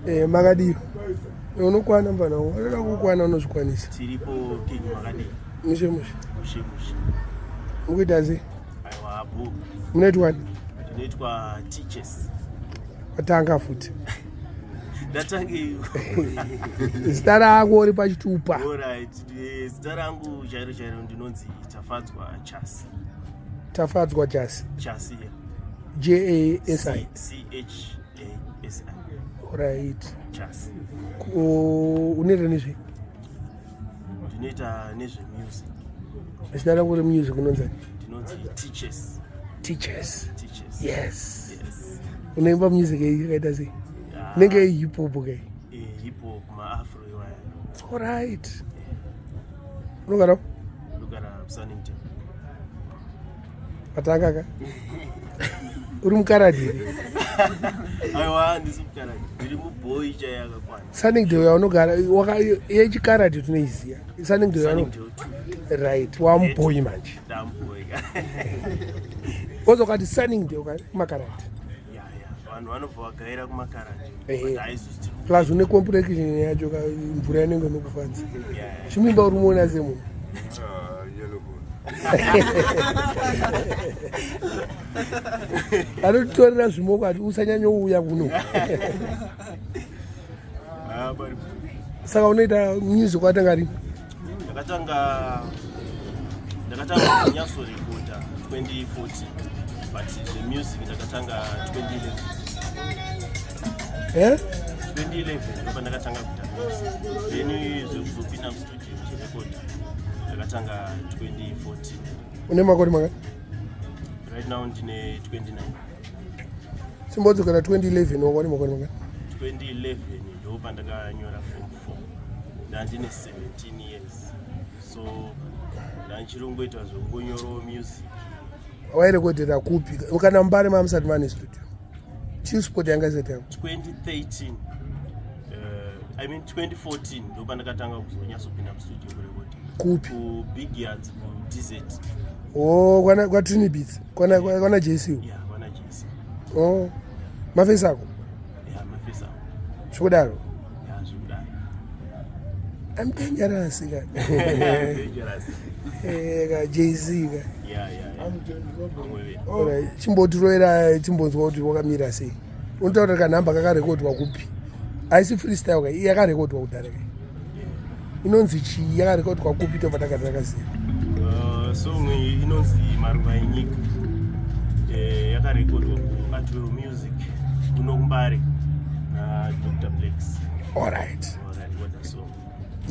Eh, makadii unokwana mfana wangu unoda kukwana unozvikwanisa tiripo king makadii mushe mushe mushe mushe mukuita sei aiwa bo munoitwani ndinoitwa teachers watanga futi ndatange zita rako uri pachitupa alright eh, zita rangu chairo chairo ndinonzi tafadzwa chasi tafadzwa chasi chasi yeah. j a s i c h a s i alright chasi unoita nezvei ndinoita nezvemusic zita rako remusic unonzani ndinonzi teachers teachers teachers yes yes unoimba music yakaita sei Yeah. inenge yehip hop kai Eh, hip hop maafro iwaya alright unogara ndogara kusunnington matanga ka uri mukaradhi here aiwa handisi mukaradhi ndiri mubhoyi chaiye akakwana Sunningdale yaunogara yechikaradhi tinoiziva Sunningdale yauno Sunningdale 2 right wamubhoyi manje ndamubhoyi wozokati Sunningdale ka kumakaradhi ya ya vanhu vanobva vagaira kumakaradhi Ehe. but haisusu tiri plus une complexion yacho ka mvura inenge inokufadza ya ya chimimba uri muona semunhu Ah, yellow bone. anotitorera zvimoko ati usanyanyouya kuno Ah, bari saka unoita music watanga rini ndakatanga ndakatanga kunyatsorekoda 2014 but zvemusic ndakatanga 2011 eh? 2011 ndopa ndakatanga kuita music then zvekuzopinda mustudio ndichirekoda ndakatanga 2014 une makore mangani right now ndine 29 simbodzokera 2011 wanga une makore mangani 2011 ndo pandakanyora form 4 ndandine 17 years so ndandichirongoita zvekungonyorawo music wairekodhera kupi kana mubare mamusati mane studio Chillspot yanga isati yako 2013 I mean 2014 ndo pandakatanga kuzonyatsopinda mustudio kurekodha kupi kubig yards kudz o kwana kwatrini beats kwana kwana jc ya kwana jc o mafesi ako ya mafesi ako zvekudaro ya zvekudaro I'm dangerous ka dangerous Eh, ka jc ka ya ya ya Vamwe vedu. Alright, chimbotiroera chimbonzwa kuti wakamira sei unotaura kuti kanhamba kakarekodwa kupi haisi freestyle ka iyi yakarekodwa kudhara ka inonzi chii yakarekodwa kupi tobva takati takaziva Song iyi inonzi Maruva Enyika. Eh, yakarekodwa kuAtwell Music kuno kumbare naDr Blacks alright vakarekodha song.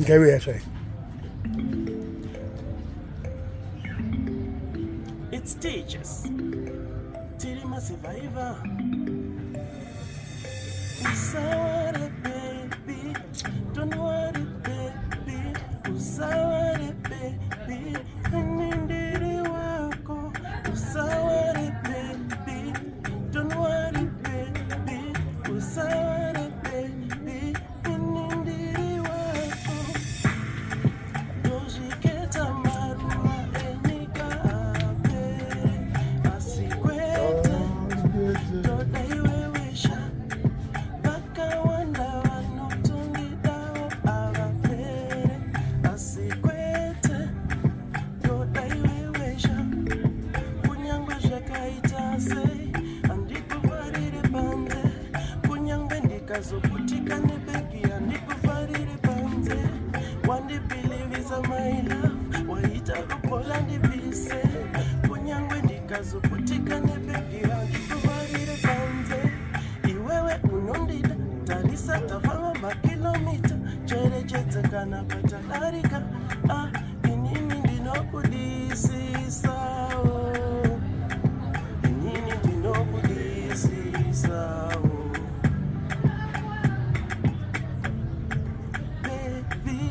Ngaiwe yasvai. It's teachers. Tiri masurvivor. Usaware baby, don't worry baby. Usaware baby, ini ndiri wako. Usaware baby, don't worry baby. Usaware baby, ini ndiri wako. Ndozviketa maruva enyika apere, asi kwete toda iwewe sha. Vakawanda vanotondidawo avapere, asi kwete toda iwewe sha. Kunyangwe zvakaita sei handikufarire panze, kunyangwe ndikazoputika nebhegi handikufarire panze. Wandibhilivisa my love, waita kupola ndibvise, kunyangwe ndikazoputika nebhegi handikufarire panze. Iwewe unondida, tarisa tafamba makilomita, cherechedza kana patadarika. Ah, inini ndinokudisisa oh. Inini ndinokudisisa oh. Baby,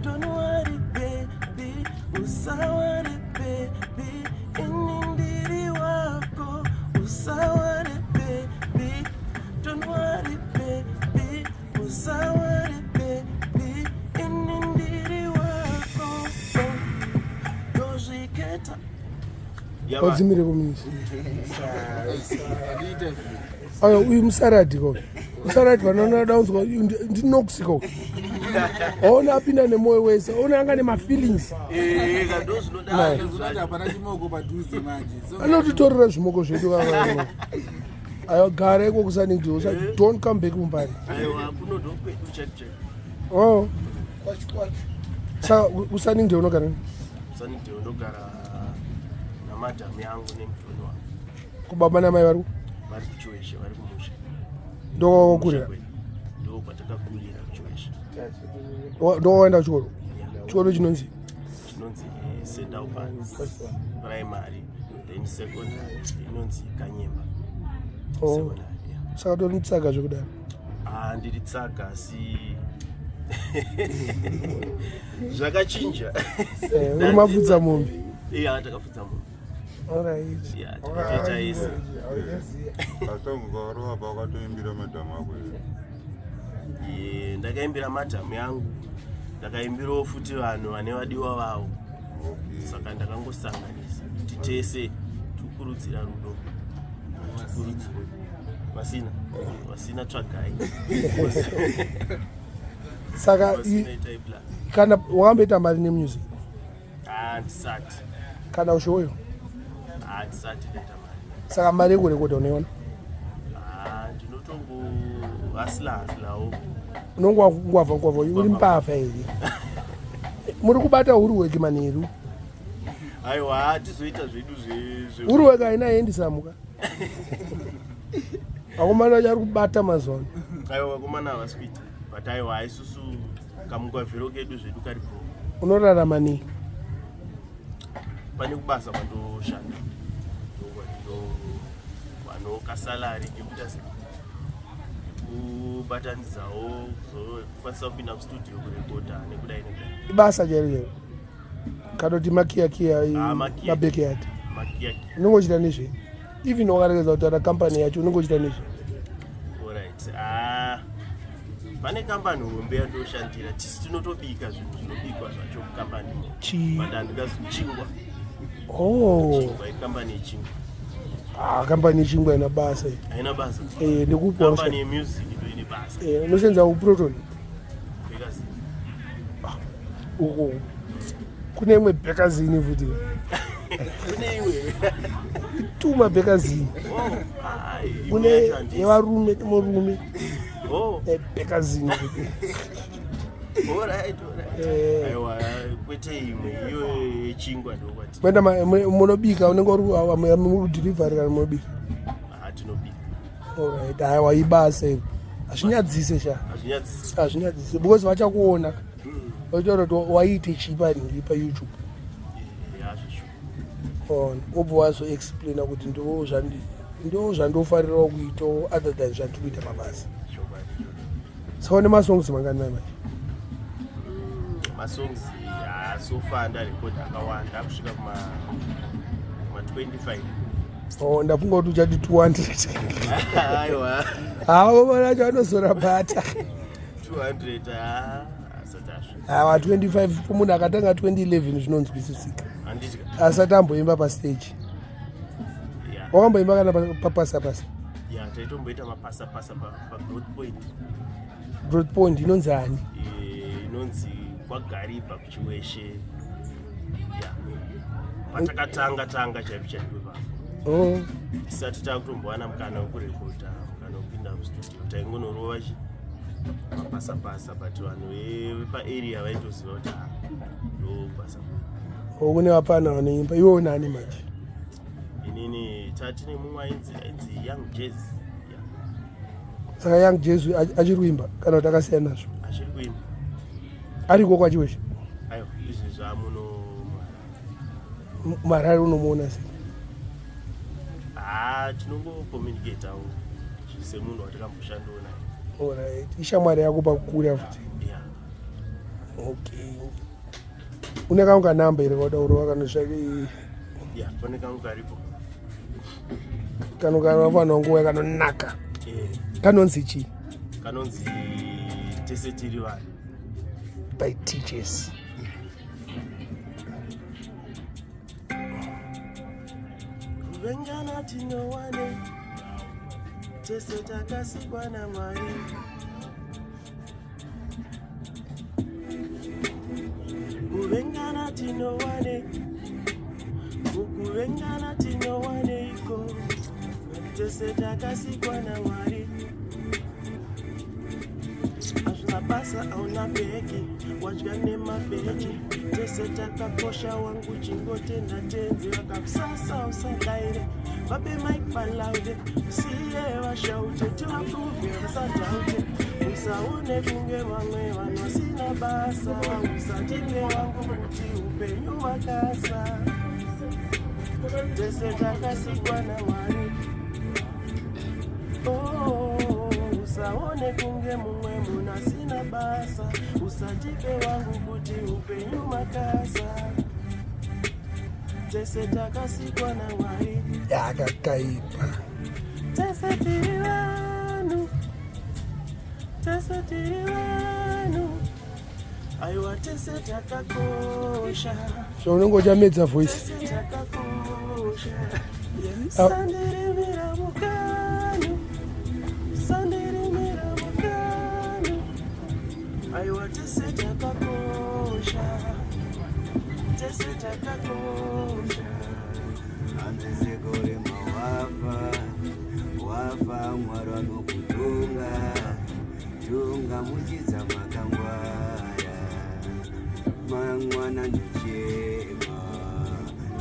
don't worry baby, usaware baby, ini ndiri wako. Usaware baby, don't worry baby, usaware baby, ini ndiri wako. Ndozviketa Wadzimire kuminisi. Ayo uyu musaradhi ko. Usarati vanoona unzwa ndinokusika uyu. Ona apinda nemwoyo wese, ona anga nemafeelings. Eh, ndo zvinoda. Hapana chimoko padhuze manje. Anotitorera zvimoko zvedu vava. Ayo gara iko kuSunningdale, usa don't come back mumbari. Aiwa, kuno ndokwedu chaiko chaiko. Oh. Saka kuSunningdale unogara nani? Sunningdale ndogara namadhamu yangu nemudhoni wangu. Kubaba namai vari ku? Vari kuChiweshe, vari kumusha. Ndokwakakurira. Ndo kwatakakurira kuChiweshe. Ndowaenda kuchikoro. Chikoro chinonzi Chinonzi St Albans Primary, then secondary inonzi Kanyemba. Oh. Secondary, yeah. Saka tori mutsaga zvekudaro. Ah, ndiri tsaga asi zvakachinja. Eh, uri mafudza mombe. Iya, takafudza mombe. Alright. Yeah, takatoita ese. Kasongo kakarova pa wakatoimbira madhamu ako here? Eh, ndakaimbira madhamu yangu, ndakaimbirawo futi vanhu vane vadiwa vavo. Okay. Saka ndakangosanganisa kuti tese tikurudzira rudo. Tikurudzira. Vasina, vasina tsvagai. Saka Vasina itai plan. Kana wakamboita mari nemusic? Ah, ndisati. Kana ushoyo? Ah, ndisati ndaita mari. Saka mari yekurekodha unoiona? Ah, ndinotongo hasla haslawo. Unongwavha ngwavha, uri mbavha here? Muri kubata huruweki manheru. Aiwa, tizoita zvedu zve Huruweki haina hendisamuka. Vakomana vacho ari kubata mazuva ano. Aiwa, vakomana havasi kuita. But aiwa, isusu kamugwavhiro kedu zvedu karipo. Unorarama nei? Pane kubasa kwandoshanda. Ndo kasalari kekuita se kubatanidzawo kuzokwanisa kupinda mustudio kurekodha nekudai nekudai. Ibasa chairo chairo. Kana kuti makiyakiya? Ah, makiya. Mabackyard. Makiyakiya. Unongochita nezvei? Even wakaregedza kutaura kampani yacho, unongochita nezvei? Alright. Ah, pane kambani hombe yandoshandira, tisi tinotobika zvinhu zvinobikwa zvacho kukambani. Chii? But handingazi chingwa. Oh. Chingwa, ikambani yechingwa. Ah, kambani yechingwa ina basa iyi. Haina basa. Eh, ndikupi? Kambani yemusic ndo ine basa. Eh, unosenza kuProton? Bekazini. Uko kune imwe Bekazini futi. Kune imwe? Tuma Bekazini. Oh, ai, imwe Kune yacho handisi. yevarume, murume. Oh. Bekazini futi. Alright, alright. Eh. Aiwa, kwete imwe iyo yechingwa ndokwati. Kuenda munobika, unenge uri muri delivery kana munobika? Ah, tinobika. Alright, aiwa, ibasa iri, hazvinyadzise sha. Hazvinyadzisi. Hazvinyadzise because vachakuona vachitaura kuti waiite chii panhingi paYouTube. Yazvishu. Ona wobva wazoexplaina kuti ndo zvandofarirawo kuitawo other than zvandiri kuita mabasa. Chokwadi. Saka une masongs mangani mai manje? Masongs, ah, so far ndarekodha akawanda, akusvika kuma 25. Oh, ndafunga kuti uchati 200. Aiwa. Havo mwana acho anozora bhata. 200, ah, asati asvika. Awa, 25 kumunhu akatanga 2011 zvinonzwisisika. Handitya. Asati amboimba pastage. Ya. Wakamboimba kana papasa pasa? Ya, taitomboita mapasa pasa paGrowth Point. Growth Point inonzi ani? Eh, inonzi kwaGariba kuChiweshe, ya, patakatanga tanga chaipo chaipo ipapo. Oh. Tisati takutombowana mukana wekurekodha, mukana wekupinda mustudio, taingonorova chi mapasapasa, but vanhu vepaarea vaitoziva kuti ah, ndo basa kwedu. Oh, kune vapfana vanoimba. Iwe unani manje? Inini tatine mumwe ainzi Young Jazz, ya. Saka Young Jesu achiri kuimba kana kuti akasiyana nazvo? Achiri kuimba. Ariko kwaChiweshe? Aiwa, izvi zvamuno. Marari unomuona sei? Ha, tinongocommunicatawo semunhu watakamboshandawo naye. Alright, ishamwari yako pakukura futi? Ya. Okay, une kangu kanamba here kauda kurova kanosvake? Ya, pane kangu karipo. Kano kanofanira nguva kanonaka. Eh. Kanonzi chii? Kanonzi Tese Tiri Vanhu. By Teachers. Kuvengana tinowane. Tese takasikwa naMwari. Kuvengana tinowane, kuvengana tinowaneiko? Tese takasikwa naMwari. Hazvina basa hauna bhegi, wadya nemabheji. Tese takakosha wangu, chingotenda tenzi vakakusasa usadaire. Vape mic palaude, siye vashaute, tivaprove vasadhaute. Usaone kunge vamwe vanhu vasina basa, usatinde wangu kuti upenyu makasa. Tese takasikwa naMwari. Oh, usaone kunge mumwe munhu asina basa, usatipe wangu kuti upenyu makasa. Tese takasikwa naMwari. Yakakaipa. Tese tiri vanhu, tese tiri vanhu, aiwa tese takakosha. So unenge uchamedza voice. Tese takakosha. Ah. Sandirimira mukanu, sandirimira mukanu, aiwa tese takakosha, tese takakosha. Hanzi sekurima wafa wafa, Mwari vanokutunga tunga muchidza makangwara mangwana ndochema.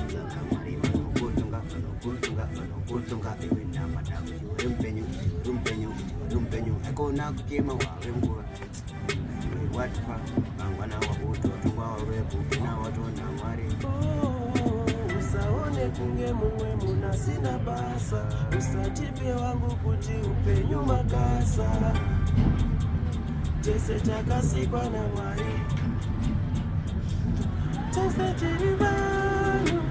Saka Mwari vanokutunga, vanokutunga, vanokutunga iwe namata kuti uri mupenyu, kuti uri mupenyu, kuti uri mupenyu. Haikona kuchema wave nguva watifa mangwana wakutotungwa wave kupena watona Mwari. Oh, usaone kunge mumwe munhu asina basa, usatipe wangu kuti upenyu makasa. Tese takasikwa naMwari, tese tiri vanhu,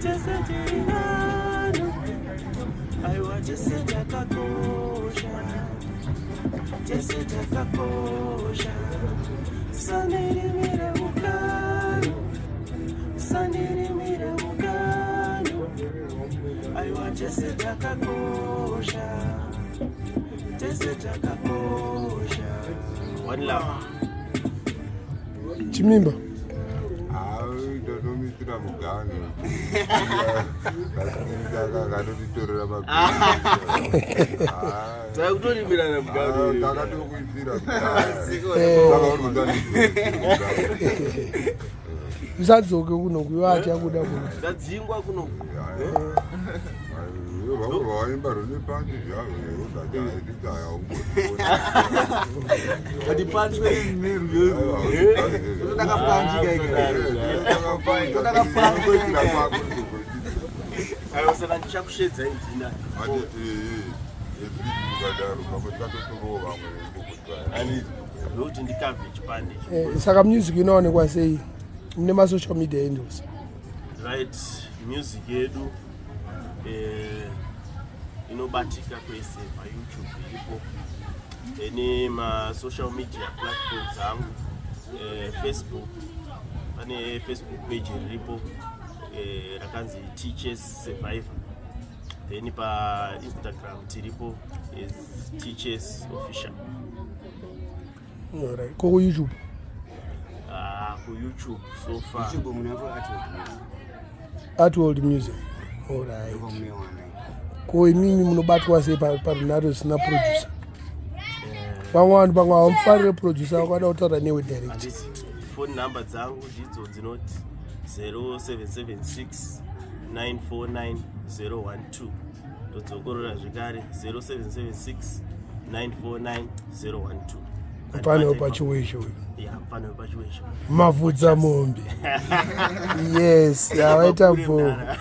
tese tiri vanhu, aiwa tese takakosha, tese takakosha. Sandirimira mukanu, sandirimira mukanu, aiwa tese takakosha, tese takakosha. One love. Chimimba. Hai, ndotomisira mugano katotitorera. Takutorimirana mugano. Takatokuisira. Usadzoke kunoku, iwe achakuda kuno. Ndadzingwa kuno. Vamwe vaimba rune pandi zvavo. Hatipanzwe nerwiyo. Totakapanjika ika. Totakapanjika. Aiwa, saka ndichakushedzai ndina. Ukadaro pamwe tikatotorowo vamwe. Ndokuti ndikabve chipande. Saka music inowanikwa sei? Mune masocial media handles? Right, music yedu inobatika kwese. PaYouTube iripo, nemasocial media platforms angu, Facebook, pane Facebook page riripo rakanzi Teachers Survivor. Then paInstagram tiripo is Teachers Official. Alright. Ko kuYouTube? KuYouTube so far. YouTube munapo Artworld Music. Artworld Music, alright. Ndiko munoiwana. Ko imimi munobatwa sei parunhare zvisina producer? Vamwe vanhu pamwe havamufarire producer, vakada kutaura newe direct. Handiti phone number dzangu ndidzo dzinoti 0776 949 012. Ndodzokorora zvekare, 0776 949 012. Mufana wepachiweshe uyu. Ya, mufana wepachiweshe. Mavhudza mombe, yes, havaita Makure bo mdara.